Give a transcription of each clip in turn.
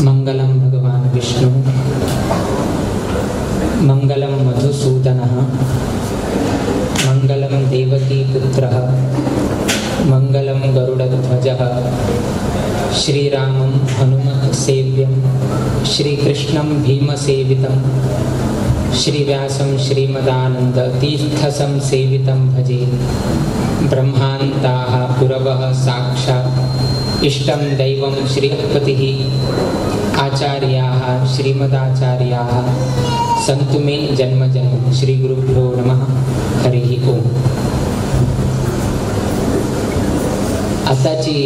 मंगलम भगवान विष्णु मंगलम मधुसूदनः मंगलम देवकी पुत्रः मंगलम गरुडध्वजः श्रीरामं हनुमत् सेव्यं श्रीकृष्णं भीमसेवितं श्रीव्यासं श्रीमदानंद तीर्थसं सेवितं भजे। ब्रह्मांताः गुरवः साक्षात् इष्टं दैवं श्रीपतिः आचार्याः श्रीमदाचार्याः सन्तु मे जन्म जन्म। श्री गुरुभ्यो नमः। हरिः ओम। आताची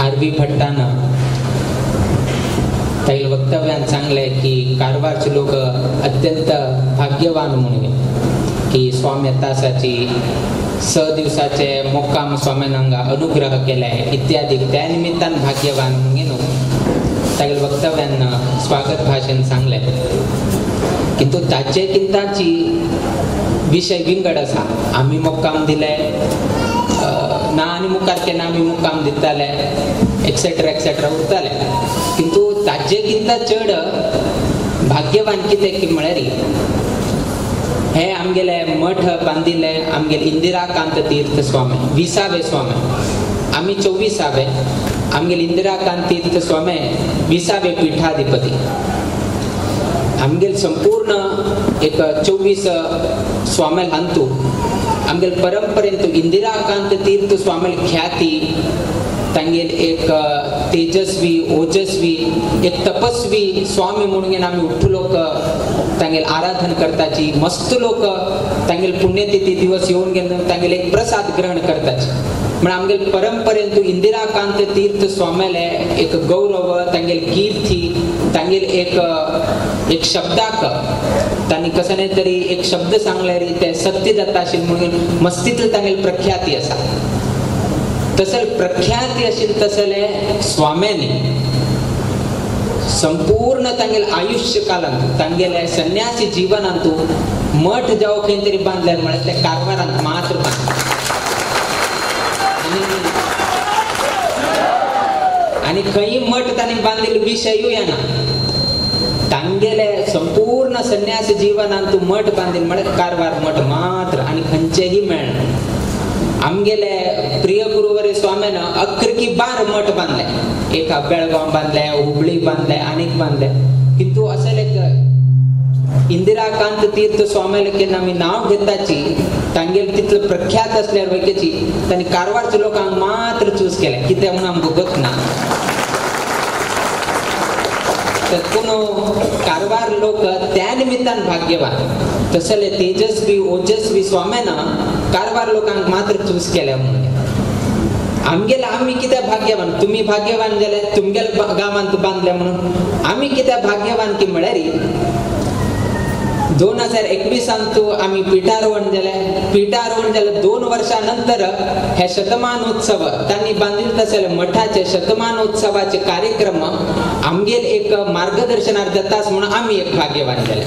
आरवी भट्टानं ताईल वक्तव्यात सांगले की कारवारचे लोक अत्यंत भाग्यवान म्हणून की स्वामी तासाची 6 दिवसाचे मुक्काम स्वाम्यांना अनुग्रह केलाय इत्यादी, त्या निमित्तान भाग्यवान म्हणून ताईल वक्तव्यांना स्वागत भाषण सांगले। किंतु ताचे किंताची विषय विंगड असा। आम्ही मुक्काम दिले ना आनी मुखार केन्ना आमी मुक्काम दिताले एक्सेट्रा एक्सेट्रा उरताले, किंतु ताजे किंता चड भाग्यवान कितें की म्हळ्यार हे आमगेले मठ बांदिल्ले आमगेले इंदिराकांत तीर्थ स्वामी 20वे स्वामी, आमी 24वे, आमगेले इंदिराकांत तीर्थ स्वामी 20वे पीठाधिपती। आमगेले संपूर्ण एक 24 स्वामी हांतू आमगेले परंपरेंतु इंदिराकांत तीर्थ स्वामी ख्याती तांगेल एक तेजस्वी ओजस्वी एक तपस्वी स्वामी म्हणून आमी उठ्ठू लोक तांगेल आराधन करताची, मस्त लोक तांगेल पुण्यतिथी दिवस येवन गेले तांगेल एक प्रसाद ग्रहण करताची। म्हण आमगेल परंपरेंतु इंदिराकांत तीर्थ स्वामीले एक गौरव तांगेल कीर्ती तांगेल एक एक शब्दाक तांणी कसं नाही तरी एक शब्द सांगल्यार ते सत्य जाता अशी म्हणून मस्तीतले तांगेल प्रख्याती आसा। तसल प्रख्याती अशी तसले स्वाम्यानी संपूर्ण तांगेल आयुष्य कालांत तांगेले संन्यासी जीवनांतु मठ जावं खंय तरी बांदल्यार म्हळ्यार ते कारवारांत मात्र बांदले आनी खंय मठ तांणी बांदिल्लो विशयूय येना। तांगेले संपूर्ण संन्यासी जीवनांतु मठ बांदिल म्हळ्यार कारवार मठ मात्र आनी खंयचेही मेळना। आमगेले प्रिय गुरुवरे स्वाम्यान अख्खी 12 मठ बांदले, एका बेळगांव बांदले, हुबळी बांदले, आनीक बांदले, किंतु असले इंदिराकांत तीर्थ स्वाम्याले केन्ना आमी नांव घेताची तांगेल तितले प्रख्यात असल्यार वैकेची तांणी कारवारच्या लोकांक मात्र चूज केले कितें म्हणून आमकां गत ना। तर कोण कारवार लोक त्या निमित्तान भाग्यवान तसले तेजस्वी ओजस्वी स्वाम्यान कारवार लोकांक मात्र चूज केले म्हणून आमगेले आमी कित्याक भाग्यवान, तुमी भाग्यवान जाले तुमगेले गांवांत बांदले म्हणून आमी कित्याक भाग्यवान की म्हळ्यार 2021 आमी पीठारोहण जाले, पीठारोहण जाले 2 वर्षां नंतर हे शतमानोत्सव तांणी बांदिल्ले तसले मठाचे शतमानोत्सवाचे कार्यक्रम आमगेल एक मार्गदर्शनार्थ जाता म्हणून आमी एक भाग्यवान जाले।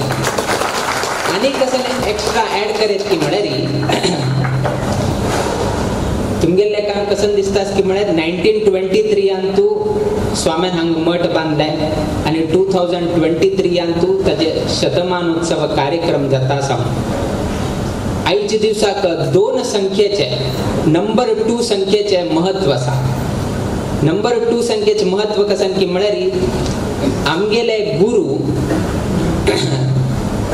आनी कसले एक्स्ट्रा ऍड करीत की म्हळ्यार तुमगेले लेखांक कसं दिसता की म्हळ्यार 1923 अंतू स्वाम्यान हांगा मठ बांदले आनी 2023 अंतू ताजे शतमानोत्सव कार्यक्रम जाता आसा। आयच्या दिवसाक 2 संख्येचे नंबर 2 संख्येचे महत्व आसा। नंबर 2 संख्येचे महत्व कसं की म्हळ्यार आमगेले गुरु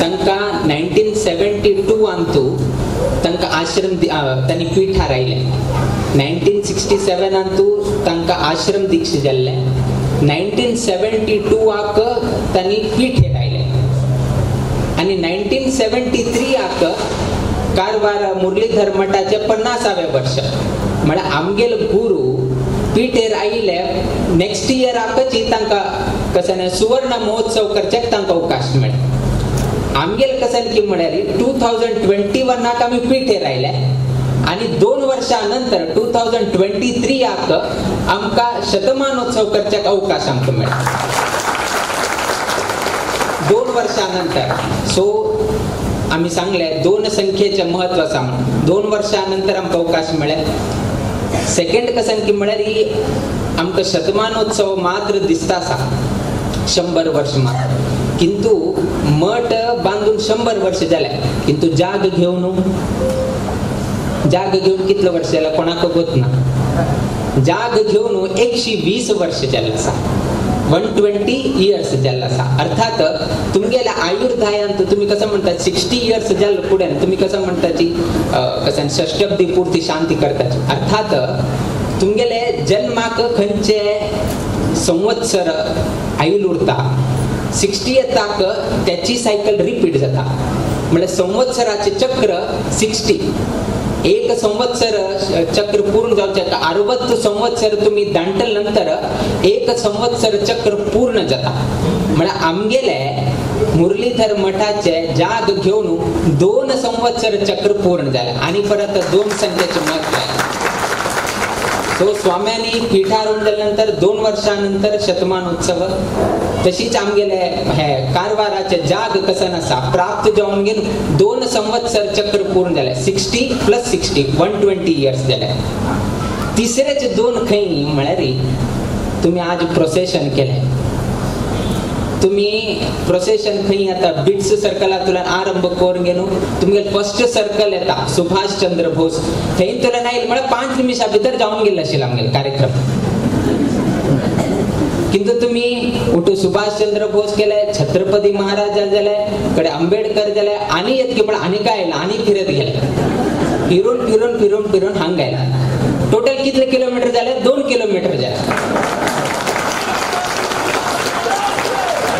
तांकां 1972 अंतू तांकां आश्रम तांणी पीठार आयले, 1967 अंतू तांकां आश्रम दीक्षा जाल्ले, 1972 आक तांणी पीठेर आयले आनी 1973 आक कारवार मुरलीधर मठाचे 50वे वर्ष म्हळ्यार आमगेल गुरु पीठेर आयिल्ले नेक्स्ट इयर आकची तांकां कसं सुवर्ण महोत्सव करच्याक तांकां अवकाश मेळ्ळो। आमगेल कसं की म्हळ्यार 2021 आमी पीठेर आयले आनी 2 वर्षां नंतर 2023 आक आमकां शतमानोत्सव करच्याक अवकाश आमकां मेळ्ळो 2 वर्षां नंतर। सो आमी सांगले 2 संख्येचें महत्व आसा म्हणून 2 वर्षां नंतर आमकां अवकाश मेळ्ळे। सेकंड कसं की म्हळ्यार आमकां शतमानोत्सव मात्र दिसता आसा। 100 वर्ष मात्र. किंतु मठ बांधून 100 वर्ष जाले, किंतु जाग घेवन कितले वर्ष जाले कोणाक गोत ना. जाग घेवन 120 वर्ष जाल्ले आसा, 120 इयर्स जाल्ले आसा. अर्थात तुमगेल्या आयुर्दायांत तुमी कसं म्हणतात 60 इयर्स जाल्ले फुडें तुमी कसं म्हणताची कसं षष्ट्यब्दी पूर्ती शांती करताची. अर्थात तुमगेले जन्माक खंयचे संवत्सर आयल उरता 60 येताक त्याची सायकल रिपीट जाता. म्हळ्यार संवत्सराचे चक्र 60, एक संवत्सर चक्र पूर्ण जावचें 60 संवत्सर तुमी दांटल नंतर एक संवत्सर चक्र पूर्ण जाता. म्हळ्यार आमगेले मुरलीधर मठाचे जाग घेवन 2 संवत्सर चक्र पूर्ण जालें आनी परत 2 संख्येचें महत्व आयलें. सो स्वाम्यांनी पिठारोवन जाल्या नंतर 2 वर्षानंतर शतमानोत्सव. तशीच आमगेले हे कारवाराचे जाग कसन आसा प्राप्त जावन घेवन 2 संवत्सर चक्र पूर्ण जालें. 60 + 60 120 इयर्स जाले. तिसरेचे 2 खंय म्हळ्यार तुमी आज प्रोसेशन केलें. तुमी प्रोसेशन खंय येता बिट्स सर्कलांतल्यान आरंभ करून घेवन तुमगेले फर्स्ट सर्कल येता सुभाष चंद्र बोस, थंय तुल्यान आयल म्हळ्यार 5 निमिषां भितर जावन गेल्ले आशिल्ले आमगेले कार्यक्रम. किंतु तुमी उठू सुभाष चंद्र बोस केले, छत्रपती महाराज जाले, कडे आंबेडकर जाले, आनी येतके पण आनी काय आयला आनी फिरत गेले, फिरून फिरून फिरून फिरून हांगा आयला. टोटल कितले किलोमीटर जाले? 2 किलोमीटर जाले.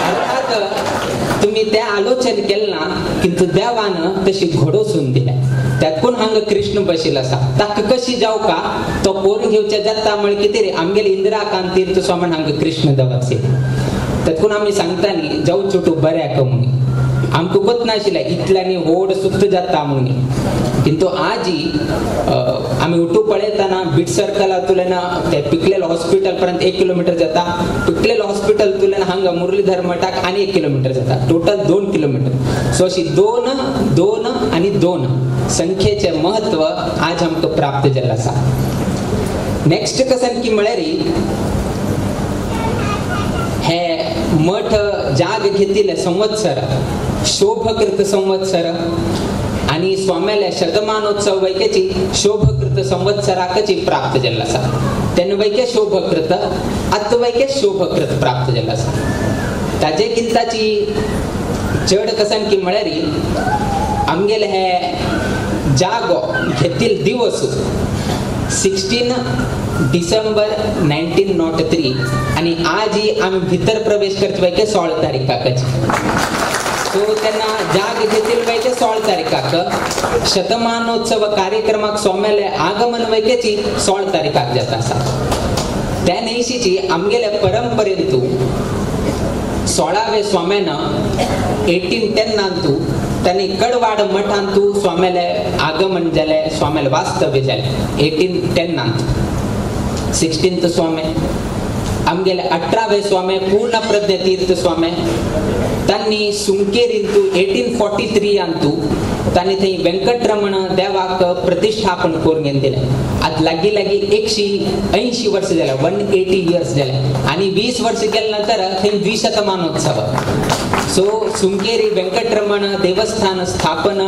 अर्थात तुम्ही त्या आलोचन केलं ना, किंतु देवान तशी घडोसून दिल्या. त्यातून हांगा कृष्ण बशील आसा ताका कशी जाव का तो कोण घेवच्या जाता म्हळ कितें रे आमगेले इंदिरा कांत तीर्थ स्वामी हांगा कृष्ण दवरसे. त्यातून आमी सांगता न्ही जाऊ चुटू बऱ्याक म्हणून, आमकां कोत नाशिल्लें इतल्यांनी व्हड सुक्त जाता म्हणून. किंतु आजी आमी उठू पळयतना बीट सर्कलांतल्यान ते पिकलेल हॉस्पिटल पर्यंत 1 किलोमीटर जाता, पिकलेल हॉस्पिटल तुल्यान हांगा मुरलीधर मठाक आनी 1 किलोमीटर जाता, टोटल 2 किलोमीटर. सो अशी 2, 2 आनी 2 संख्येचे महत्व आज आमकां प्राप्त जाल्लें आसा. नेक्स्ट कसन की म्हळ्यार हे मठ जाग घेतिल्ले संवत्सर शोभकृत संवत्सर आनी स्वाम्याल्या शतमानोत्सव वैकेची शोभकृत संवत्सराकची प्राप्त जाल्लो आसा. तेन्ना वैके शोभकृत आतां वैके शोभकृत प्राप्त जाल्लो आसा. ताजे किंताची चड कसन की म्हळ्यार आमगेले हे जागो घेतील दिवस 16 डिसेंबर 1903 आनी आजही आमी भितर प्रवेश करचे वैके 16 तारीखाकच. सो तेन्ना जाग घेतील वैके 16 तारीखाक शतमानोत्सव कार्यक्रमाक स्वाम्याले आगमन वैकेची 16 तारीखाक जाता आसा. त्या न्हयशीची आमगेले परंपरेंतू 16वे स्वाम्यान 1810 तांणी कडवाड मठांतू स्वाम्याले आगमन जालें, स्वाम्याले वास्तव्य जालें 1810. 16th स्वामी आमगेले 18वे स्वामी पूर्ण प्रज्ञ तीर्थ स्वामी तांणी सुंकेरींतू 1843 तांणी थंय वेंकटरमण देवाक प्रतिष्ठापन करून घेवन दिलें. आतां लागीं लागीं 180 वर्स जाले, 180 इयर्स जाले आनी 20 वर्स गेले नंतर थंय द्विशतमानोत्सव. सो सुंकेरी वेंकटरमण देवस्थान स्थापन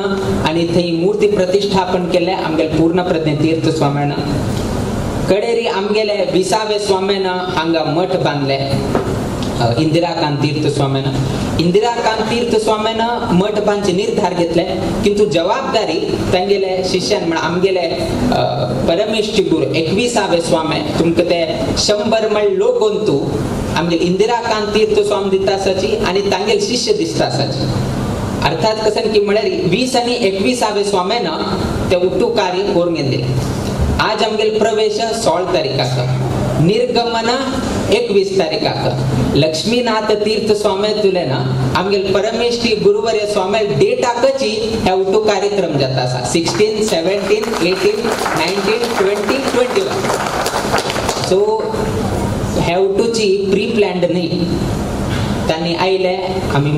आनी थंय मूर्ती प्रतिष्ठापन केलें आमगेले पूर्ण प्रज्ञ तीर्थ स्वाम्यान. कडेरी आमगेले 20वे स्वाम्यान हांगा मठ बांदले इंदिराकांत तीर्थ स्वाम्यान. इंदिराकांत तीर्थ स्वाम्यान मठ बांदचे निर्धार घेतले, किंतु जबाबदारी तांगेले शिष्यान म्हण आमगेले परमेष्ठी गुरु 21वे स्वामी तुमकां ते 100 म्हळ लोक अंतू आमगेले इंदिराकांत तीर्थ स्वामी दिता आसाची आनी तांगेले शिष्य दिसता आसाची. अर्थात कसं की म्हळ्यार 20 आनी 21वे स्वाम्यान ते उट्टू कार्य करून घेतले. आज आमगेले प्रवेश 16 तारीखाक, निर्गमन 21 तारीखाक. लक्ष्मीनाथ तीर्थ स्वामी तुलेना आमगेले परमेष्ठी गुरुवर्य स्वामी डेटाकची हे उटू कार्यक्रम जाता आसा 16, 17, 18, 19, 20, 21. सो हे उटूची प्री प्लॅन्ड न्ही. तांणी आयले आमी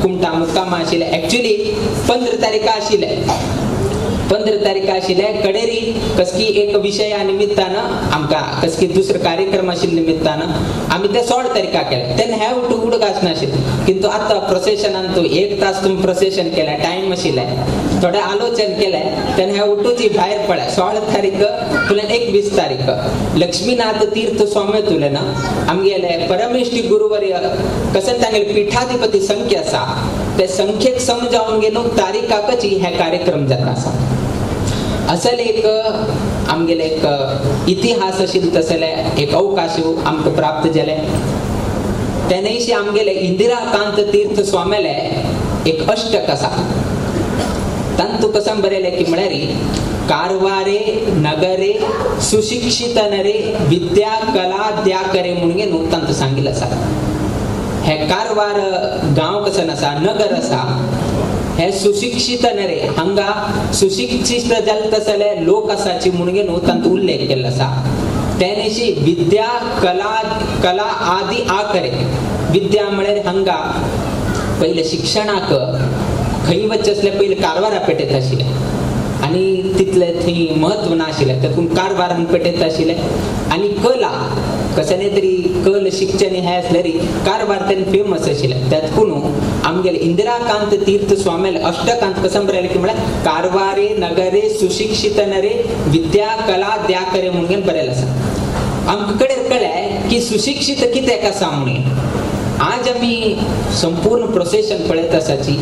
कुमटा मुक्कामा आशिल्ले, एक्चुअली 15 तारीखा आशिल्ले, 15 तारीख आशिल्ले कडेरी कसकी एक विशया निमित्तानं आमकां कसकी दुसरो कार्यक्रम आशिल्ले निमित्तानं आमी ते 16 तारीखा केले तेन्ना हे उठ उडक आसनाशिल्लें किंतु आतां प्रोसेशनान तूं 1 तास तुमी प्रोसेशन केलें टायम आशिल्लें थोडें आलोचन केलें तेन्ना हे उठूची भायर पडले 16 तारीख तुल्यान 21 तारीख लक्ष्मीनाथ तीर्थ स्वामी तुलें आमगेले परमेष्ठी गुरुवर्य कसन तांगेले पीठाधिपती संख्या आसा ते संख्येक समजावन घेवन तारीखाकच हे कार्यक्रम जाता आसा. असल एक आमगेले एक इतिहास आशिल्लो तसले एक अवकाश आमकां प्राप्त जाले. तेन्नाशी आमगेले इंदिराकांत तीर्थ स्वामीले एक अष्टक आसा तांतू कसम बरयलें की म्हळ्यार कारवारे नगरे सुशिक्षित नरे विद्या कला द्या करे म्हणून न्हू तांतू सांगिल्लें आसा. हे कारवार गांव कसन आसा नगर आसा हे सुशिक्षित नरे हांगा सुशिक्षित जाले तसले लोक आसाची म्हणून न्हू तांतू उल्लेख केल्लो आसा. तेन्नाशी विद्या कला कला आदी आकरे विद्या म्हळ्यार हांगा पयलें शिक्षणाक खंय वचचें आसलें पयलें कारवारा पेटेंत आशिल्लें आनी तितलें थंय म्हत्व नाशिल्लें तातूंत कारवारान पेटेंत आशिल्लें आनी कला कशाने तरी कल शिक्षण हें आसल्यार कारवार तेन्ना फेमस आशिल्लें. त्यातून आमगेले इंदिराकांत तीर्थ स्वामीले अष्टकांत कसम बरयलें की म्हळ्यार कारवारे नगरे सुशिक्षित नरे विद्या कला द्या करे म्हणून बरयलें आसा. आमकां कडेन कळ्ळें की सुशिक्षित कित्याक आसा म्हणून. आज आमी संपूर्ण प्रोसेशन पळयत आसाची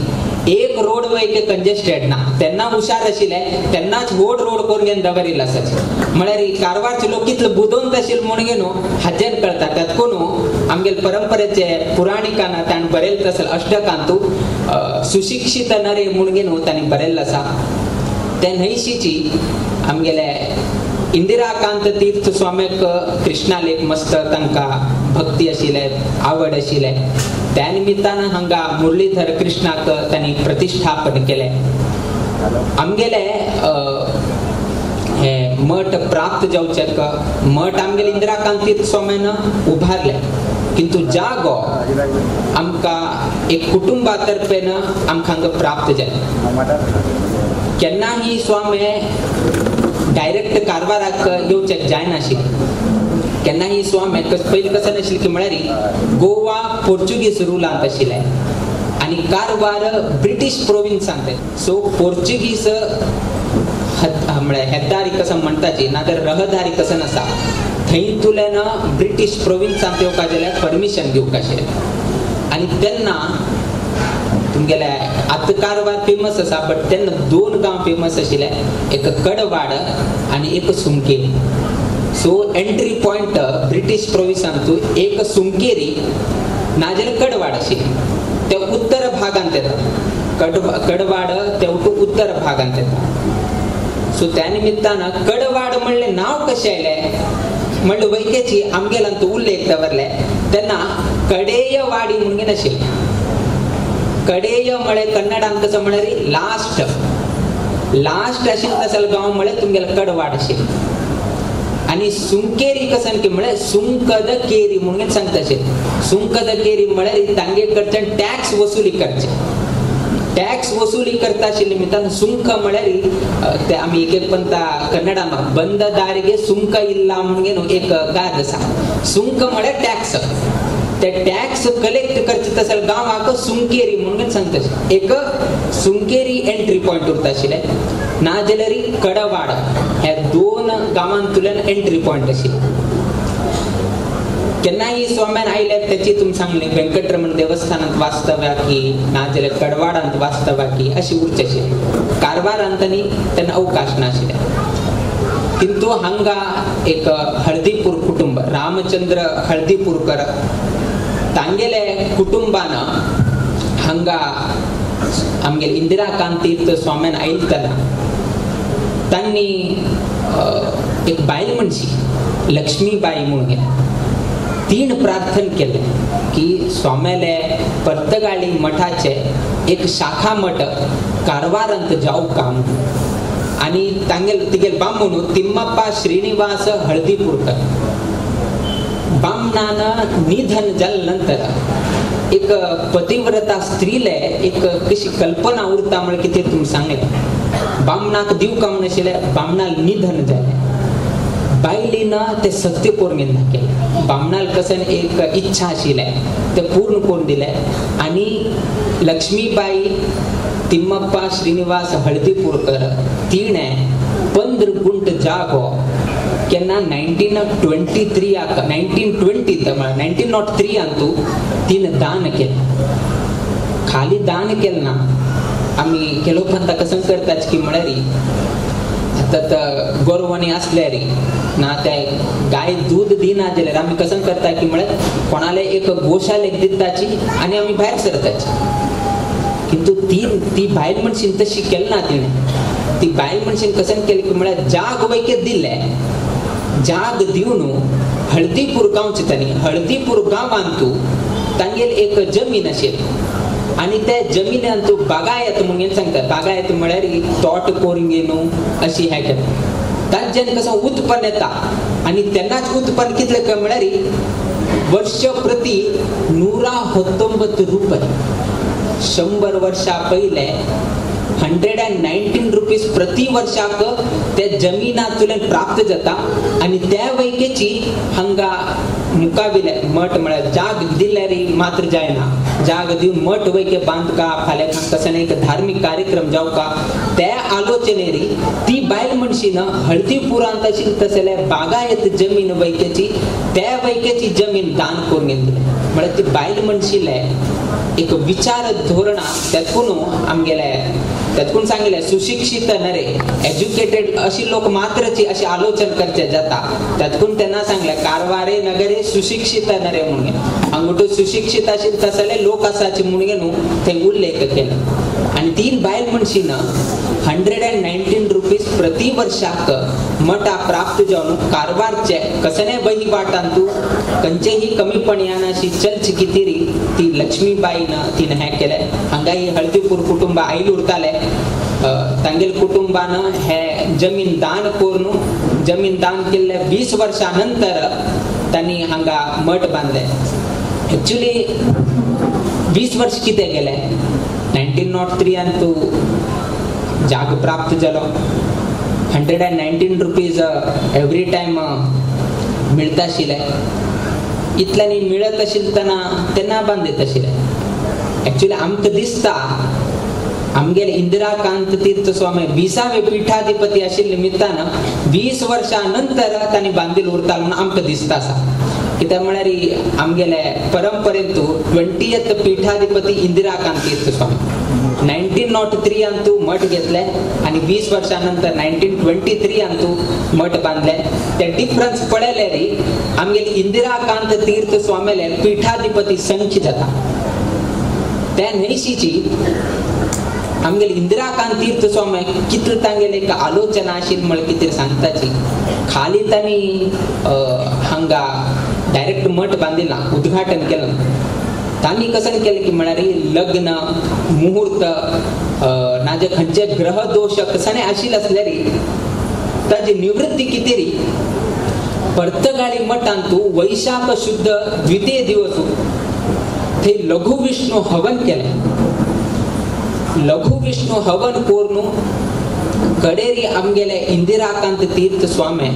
एक रोड वय कंजेस्टेड ना तेन्ना हुशार आशिल्ले तेन्नाच व्हड रोड करून घेवन दवरिल्लो आसाचे म्हळ्यार कारवारचे लोक कितले बुदवंत आशिल्ले म्हणून न्हू हाजेर कळटा. त्यात कोण आमगेले परंपरेचे पुराणिकान ताणें बरयल्लें आसा अष्टकांतू सुशिक्षित नरे म्हणून न्हू ताणें बरयल्लें आसा. ते न्हंयशीची आमगेले इंदिराकांत तीर्थ स्वामीक कृष्णालेक मस्त तांकां भक्ती आशिल्लें आवड आशिल्लें त्या निमित्तान हांगा मुरलीधर कृष्णाक तांणी प्रतिष्ठापन केलें. आमगेले हे मठ प्राप्त जावचेक मठ आमगेले इंदिराकांत तीर्थ स्वामीन उबारलें किंतु जागो आमकां एक कुटुंबा तर्फेन आमकां हांगा प्राप्त जालें. केन्नाही स्वामी डायरेक्ट कारवाराक येवचेक जायनाशिल्लें. केन्नाही स्वामी पयलीं कशें नाशिल्लें की म्हळ्यार गोवा पोर्चुगीज रुलांत आशिल्लें आनी कारवार ब्रिटीश प्रोविन्सांत. सो पोर्चुगीज म्हळ्यार हेद्दारी कसं म्हणटाची नाजाल्यार रहदारी कसन आसा थंय तुल्यान ब्रिटीश प्रोविन्सांत येवपा जाल्यार परमिशन घेवंक आशिल्लें. आनी तेन्ना तुमगेले आतां कारवार फेमस आसा बट तेन्ना 2 गांव फेमस आशिल्ले एक कडवाड आनी एक Sunkeri. So entry point British प्रोविन्सांतू एक सुंकेरी नाजाल्यार कडवाड आशिल्ली ते उत्तर भागांत येता कडवाड तेवटू उत्तर भागांत येता. सो त्या निमित्तान कडवाड म्हणलें नांव कशें आयलें म्हणलें वैकेची आमगेल्यान उल्लेख दवरले तेन्ना कडेयवाडी म्हणून नाशिल्लें. कडेय म्हळें कन्नडान कसं म्हळ्यार लास्ट लास्ट आशिल्लें तसो गांव म्हळ्यार तुमगेलो कडवाड आशिल्लें. आनी सुंकेरी कसन की म्हळ्यार सुंकद केरी म्हणून सांगता आशिल्लें. सुंकद केरी म्हळ्यार तांगे कडच्यान टॅक्स वसुली करचे टॅक्स वसुली करता आशिल्ले निमित्तान सुंक म्हळ्यार ते आमी एक एक पंता कन्नडान बंद दारिगे सुंक इल्ला म्हणून एक गाद आसा. सुंक म्हळ्यार टॅक्स ते टॅक्स कलेक्ट करचे तसो गांवाक सुंकेरी म्हणून सांगता. एक सुंकेरी एंट्री पॉयंट उरता आशिल्लें नाजाल्यार कडवाड ह्या 2 गांवांतल्यान एंट्री पॉयंट आशिल्लें. केन्नाही स्वाम्यान आयल्यार त्याची तुमी सांगली व्यंकटरमण देवस्थानांत वास्तव्या की नाजाल्यार कडवाडांत वास्तव्या की अशी उरचे आशिल्लें. कारवारांत आनी तेन्ना अवकाश नाशिल्ले. किंतु हांगा एक हळदीपूर कुटुंब रामचंद्र हळदीपूरकर तांगेले कुटुंबान हांगा आमगेले इंदिराकांत तीर्थ स्वाम्यान आयतना तांणी एक बायल मनशी लक्ष्मीबाई म्हणून तीन प्रार्थन केलें की स्वाम्याले पर्तगाळी मठाचे एक शाखा मठ कारवारांत जावं काम आनी तांगेल तिगेल बामणू तिम्मप्पा श्रीनिवास हळदीपूरकर बामणान निधन जाले नंतर एक पतिव्रता स्त्रीले एक कशी कल्पना उरता म्हळ्यार कितें तुमी सांगलें. बामणाक दिवका म्हूण आशिल्लें, बामणाक निधन जालें. बायलेन ते सत्य करून केलें. बामणाल कसन एक इच्छा आशिल्लें ते पूर्ण करून दिलें. आनी लक्ष्मीबाई तिम्मप्पा श्रीनिवास हळदीपूरकर तिणें 15 गुंठ जागो केन्ना 1923 1920 1903 अंतू तिणें दान केलें. खाली दान केलें ना, आमी केलो पंता कसं करताच की म्हळ्यार आतां गोरवांनी आसल्यार ना ते गाय दूध दिना जाल्यार आमी कसं करता की म्हळ्यार कोणाले एक गोशालेक दिताची आनी आमी भायर सरताची. किंतु ती बायल मनशीन तशी केली ना. तिणें ती बायल मनशीन कसं केली की म्हळ्यार जाग वैके दिले. जाग दिवन हळदीपूर गांवचे तांणी हळदीपूर गांवांतू तांगेल एक जमीन आशिल्ली आनी ते जमिनान तूं बागायत म्हणून सांगता. बागायत म्हळ्यार तोट करून न्हू अशी हें करता. तांच्यान कसो उत्पन्न येता आनी तेन्नाच उत्पन्न कितलें काय म्हळ्यार वर्ष प्रति 119 रुपये. 100 वर्षां पयलें 119 रुपीज प्रति वर्षाक ते जमिनांतल्यान प्राप्त जाता. आनी त्या वैकेची हांगा मुखाविले मठ म्हळ्यार जाग दिल्यार मात्र जायना, जाग दिवन मठ वैके बांदका फाल्यां कसं एक धार्मीक कार्यक्रम जावका त्या आलोचनेरी ती बायल मनशीन हळदीपुरांत आशिल्ली तसले बागायत जमीन वैकेची त्या वैकेची जमीन दान करून घेतली. म्हळ्यार ती बायल मनशिले एक विचार धोरणा त्यातून आमगेले त्यातून सांगितले सुशिक्षित नरे एज्युकेटेड अशी लोक मात्रची अशी आलोचन करचे जाता. त्यातून त्यांना सांगले कारवारे नगरे सुशिक्षित नरे म्हणून अंगुटो सुशिक्षित अशी तसले लोक आसाचे म्हणून न्हू ते उल्लेख केला. आनी तीन बायल मनशीन 119 रुपीज प्रति वर्षाक मठा प्राप्त जावन कारवारचे कसने वहिवाटांतू खंयचेही कमीपण अशी चर्च कितीरी ती लक्ष्मीबाईन तिने हें केलें. हांगा ही हळदीपूर कुटुंब आयल उरताले. तांगेल कुटुंबान हे जमीन दान करून जमीन दान केल्ले 20 वर्षां नंतर तांणी हांगा मठ बांदले. एक्चुअली 20 वर्ष कितें गेले 1903 अंतू जाग प्राप्त जालो. 119 रुपीज एवरी टायम मेळटा आशिल्लें. इतल्यांनी मेळत आशिल्लें तेन्ना तेन्ना बांदत आशिल्लें. एक्चुअली आमकां दिसता आमगेले इंदिराकांत तीर्थ स्वामी 20वे पीठाधिपती आशिल्ले निमित्तान 20 वर्षां नंतर तांणी बांदील उरता म्हणून आमकां दिसता आसा. कित्याक म्हळ्यार आमगेले परंपरेंतू 20th पीठाधिपती इंदिराकांत तीर्थ स्वामी 1903 अंतू मठ घेतले आनी 20 वर्षां नंतर 1923 अंतू मठ बांदले. ते डिफरन्स पळयल्यार आमगेले इंदिराकांत तीर्थ स्वामीले पीठाधिपती संख्य जाता. त्या न्हयशीची आमगेले इंदिराकांत तीर्थ स्वामी कितले तांगेले एक आलोचना आशिल्ली म्हळ्यार कितें सांगताची. खाली तांणी हांगा डायरेक्ट मठ बांदिना, उद्घाटन केलं. तांणी कसं केलें की म्हळ्यार लग्न मुहूर्त ना जे खंयचे ग्रह दोश कसने आशिल्ले आसल्यार ताजी निवृत्ती कितेरी पर्तगाळी मठांतू वैशाख शुद्ध द्वितीय दिवस ते लघु विष्णू हवन केलें. लघु विष्णू हवन करून कडेरी आमगेले इंदिराकांत तीर्थ स्वामी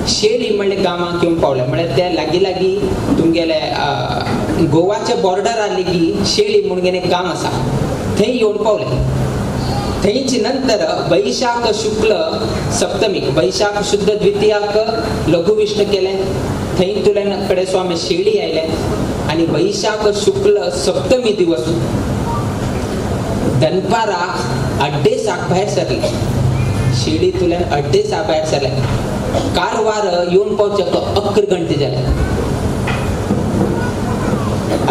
शेळी म्हणले गांवांक येवन पावले. म्हळ्यार ते लागीं लागीं तुमगेले गोवाच्या बॉर्डरार लेगीत शेळी म्हणून एक गांव आसा थंय येवन पावले. थंयच नंतर वैशाख शुक्ल सप्तमी वैशाख शुद्ध द्वितीयाक लघु विष्णू केले. थंय तुल्यान कडे स्वामी शेळी आयले आनी वैशाख शुक्ल सप्तमी दिवस दनपारा 2:30 भायर सरले. शेळी तुल्यान 2:30 भायर सरले. कारवार येवन पावचे 11 घंटे जाले.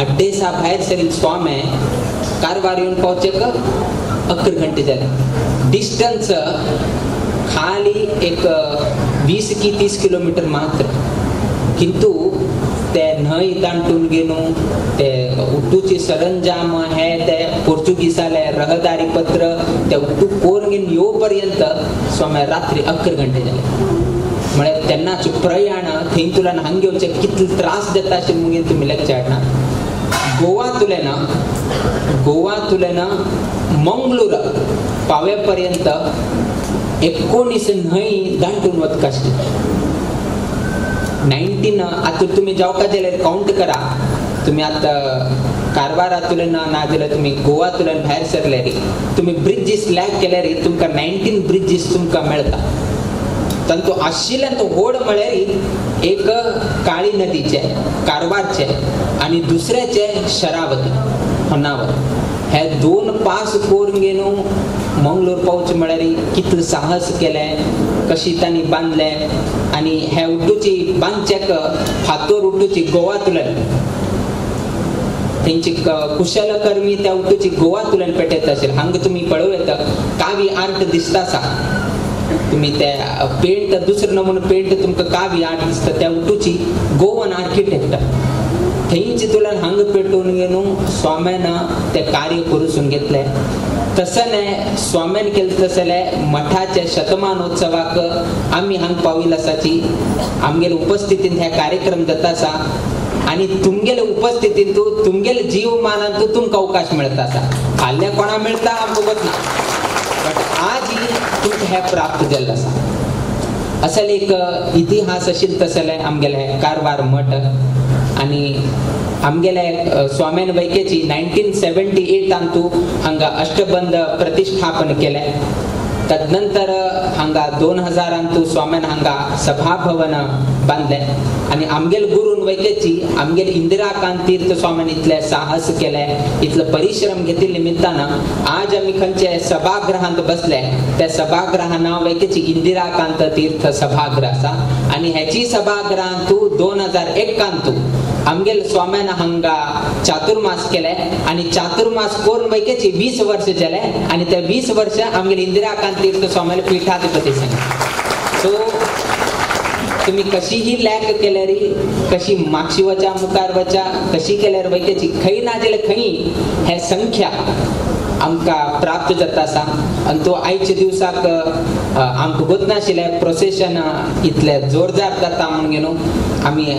2:30 भायर सरील स्वामी कारवार येवन पावचे 11 घंटे जाले. डिस्टन्स खाली एक 20 की 30 किलोमीटर मात्र. किंतु ते न्हंय दांटून घेवन ते उट्टूची सरंजाम हे ते पोर्चुगीसाले रहदारी पत्र ते उट्टू कोरून घेवन येवपर्यंत स्वामी रात्री 11 घंटे जाले. म्हळ्यार तेन्नाच प्रयाण थंय तुल्यान हांग येवचे कितले त्रास जाता अशें मुगेर तुमी लक्ष हाडना. गोवा तुल्यान मंगळूर पावे पर्यंत 19 न्हंय दांटून वतका आशिल्ली. 19 आतां तुमी जेवका जाल्यार कावंट करा. तुमी आतां कारवारांतल्यान ना जाल्यार तुमी गोवांतल्यान भायर सरल्यार तुमी ब्रिजीस लॅक केल्यार तुमकां 19 ब्रिजीस तुमकां मेळटा. तांतू आशिल्ल्यान तो व्हड म्हळ्यार एक काळी नदीचे कारवारचे आनी दुसऱ्याचे शरावती होन्नावर. हे दोन पास करून घेवन मंगलोर पावचे म्हळ्यार कितलें साहस केलें, कशी तांणी बांदलें. आनी हे उड्डूची बांदचेक फातोर उड्डूची गोवांतल्यान तेंची कुशलकर्मी त्या उड्डूची गोवांतल्यान पेटयता आशिल्ले. हांगा तुमी पळोवं येता कावी आर्ट दिसता आसा. तुमी ते पेंट दुसरो नमुनो पेंट तुमकां कावी आर्ट दिसता त्या उड्डूची गोवन आर्किटेक्ट थंयची तुल्यान हांगा पेटोवन घेवन स्वाम्यान ते कार्य करूसून घेतलें. तसलें स्वाम्यान केलें तसलें मठाच्या शतमानोत्सवाक आमी हांगा पाविल्ले आसाची. आमगेले उपस्थितीन हे कार्यक्रम जाता आसा आनी तुमगेले उपस्थितींतू तुमगेले जीवमानांतू तुमकां अवकाश मेळता आसा. फाल्यां कोणा मेळटा आमकां खबर ना, बट आज तुमकां हें प्राप्त जाल्लें आसा. असले एक इतिहास आशिल्लो तसलें आमगेलें कारवार मठ. आनी आमगेले स्वाम्यान वैकेची 1978 हांगा अष्टबंध प्रतिष्ठापन केलें. तदनंतर हांगा 2000 स्वाम्यान हांगा सभाभवन बांदलें. आनी आमगेल गुरून वैकेची आमगेल इंदिराकांत तीर्थ स्वाम्यान इतले साहस केलें, इतलो परिश्रम घेतिल्ले निमित्तान आज आमी खंयचे सभागृहांत बसले त्या सभागृहा नांव वैकेची इंदिराकांत तीर्थ सभागृह आसा. आनी हेची सभागृहांतू 2001 आमगेल स्वाम्यान हांगा चातुर्मास केले आनी चातुर्मास करून वैकेची 20 वर्ष जाले आनी त्या 20 वर्ष आमगेल इंदिराकांत तीर्थ स्वाम्याले पीठाधिपती सांगले. सो तुम्ही कशीही लॅक केल्यार, कशी मागशी वचा मुखार वचा, कशी केल्यार वैकेची खंय ना जाल्यार खंय हे संख्या आमकां प्राप्त जाता आसा. आनी तो आयच्या दिवसाक आमकां गोत नाशिल्लें प्रोसेशन इतलें जोरदार जाता म्हणून घेवन आमी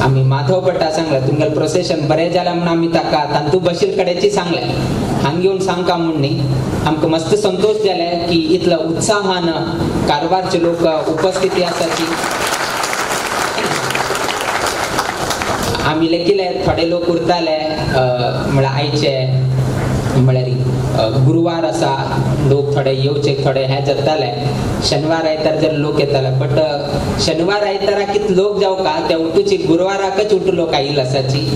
आमी माधव भट्टा सांगलें तुमगेलें प्रोसेशन बरें जालें म्हणून आमी ताका तांतू बशील कडेची सांगलें हांगा येवन सांगका म्हूण न्ही. आमकां मस्त संतोश जाले की इतलो उत्साहान कारवारचे लोक उपस्थिती आसाची. आमी लेखिले थोडे लोक उरताले म्हळ्यार आयचे म्हळ्यार गुरुवार आसा लोक थोडे येवचे थोडे हे जाताले. शनिवार आयतार जर लोक येताले बट शनिवार आयतारा कितले लोक जावका त्या उठूची गुरुवाराकच उठू लोक आयिल्ले आसाची.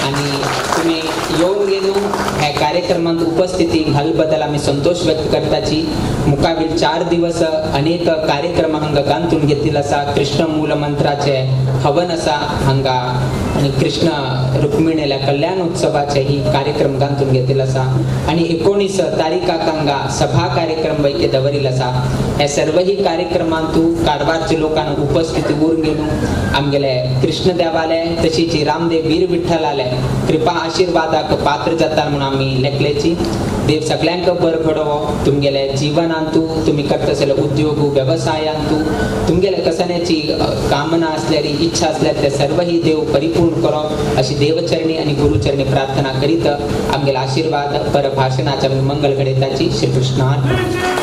आनी तुमी येवन घेवन ह्या कार्यक्रमांत उपस्थिती घाल बद्दल आमी संतोश व्यक्त करताची. मुखावील 4 दिवस अनेक कार्यक्रम हांगा गांथून घेतिल्ले आसा. कृष्ण मूल मंत्राचे हवन आसा हांगा आनी कृष्ण रुक्मिणील्या कल्याण उत्सवाचे ही कार्यक्रम गांथून घेतिल्ले आसा. आनी 19 तारीखाक हांगा सभा कार्यक्रम वैके दवरिल्लो आसा. ह्या सर्वही कार्यक्रमांतू कारवारच्या लोकांना उपस्थिती उरून घेवन आमगेले कृष्ण देवाले तशीच रामदेव वीर विठ्ठलाले कृपा आशीर्वादाक पात्र जाता म्हणून आमी लेखलेची. देव सगळ्यांक बरो घडोवो. तुमगेले जिवनांतू तुमी करता आसले उद्योग वेवसायांतू तुमगेले कसण्याची कामना आसल्यार इच्छा आसल्यार ते सर्वही देव परिपूर्ण करो अशी देवचरणी आनी गुरुचरणी प्रार्थना करीत आमगेले आशीर्वाद पर भाशणाच्या मंगल घडयताची. श्री कृष्णार्पण.